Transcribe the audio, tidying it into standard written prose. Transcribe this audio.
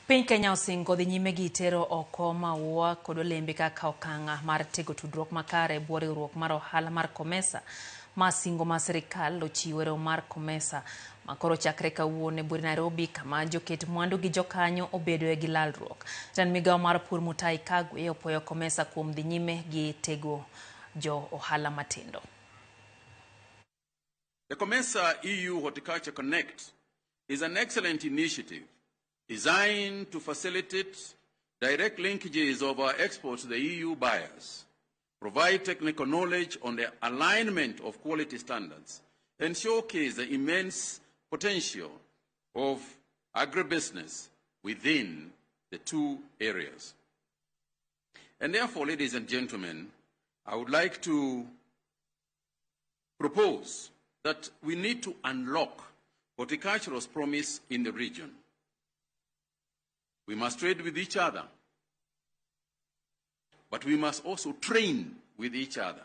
Piny Kenya osingo dhi nyime gi tero oko maua kod olembe kaka okang' mar tego tudruok makare e bwo riwruok mar ohala mar COMESA. Ma singo ma sirikal ochiwo e romo mar COMESA ma koro chakre kawuono e buore Nairobi, kama joket mwandu gi jokanyo obedoe gi lalruok. Jatend migao mar pur Mutahi Kagwe opuoyo COMESA kuom dhi nyime gi tego jo ohala matindo. The COMESA EU Horticulture Connect is an excellent initiative designed to facilitate direct linkages of our exports to the EU buyers, provide technical knowledge on the alignment of quality standards, and showcase the immense potential of agribusiness within the two areas. And therefore, ladies and gentlemen, I would like to propose that we need to unlock horticultural's promise in the region. We must trade with each other, but we must also train with each other.